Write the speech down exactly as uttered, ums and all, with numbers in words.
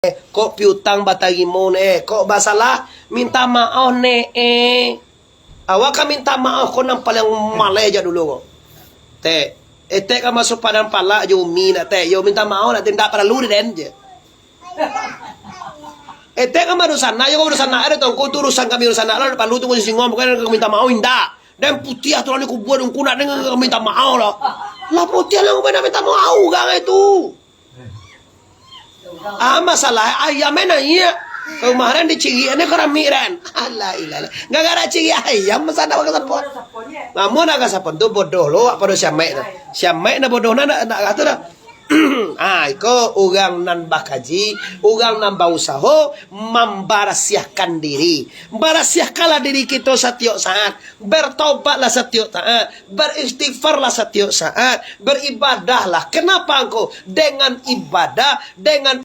Kok piutang batarimo ne, kok basalah minta maoh ne, eh. Awak ka minta maoh ko nan paliang maleh jak dulu ko. Tek, etek ka masuak padang palak jo umi nak tek, yo minta maoh nak tek, ndak paralu di den je. Etek ka badusanak, yo ka badusanak, ado tongko tu urusan kami, urusan nak lah, ndak paralu tu singo, bukan ka minta maoh, indak. Den putiah tu lah di kubua dungku nak den ka minta maoh lah. Lah putiah lah, nak minta maoh urang itu. Ah, masalah ayam eh naiak. Kemarin diciriak ni keramik ran. Alah, ilah, ilah. Gara-gara ciriak ayam, masa nak makan sapon? Namun nak makan sapon tu bodoh lo, apa do siamek tu? Siamek nak bodoh nak, nak, nak kata dah. Ah, iko urang nan bakaji, urang nan bausaho, mambarasiahkan diri. Barasiahkanlah diri kito satiok saat. Bertobatlah satiok saat. Beristighfarlah satiok saat. Beribadahlah. Kenapa engkau? Dengan ibadah, dengan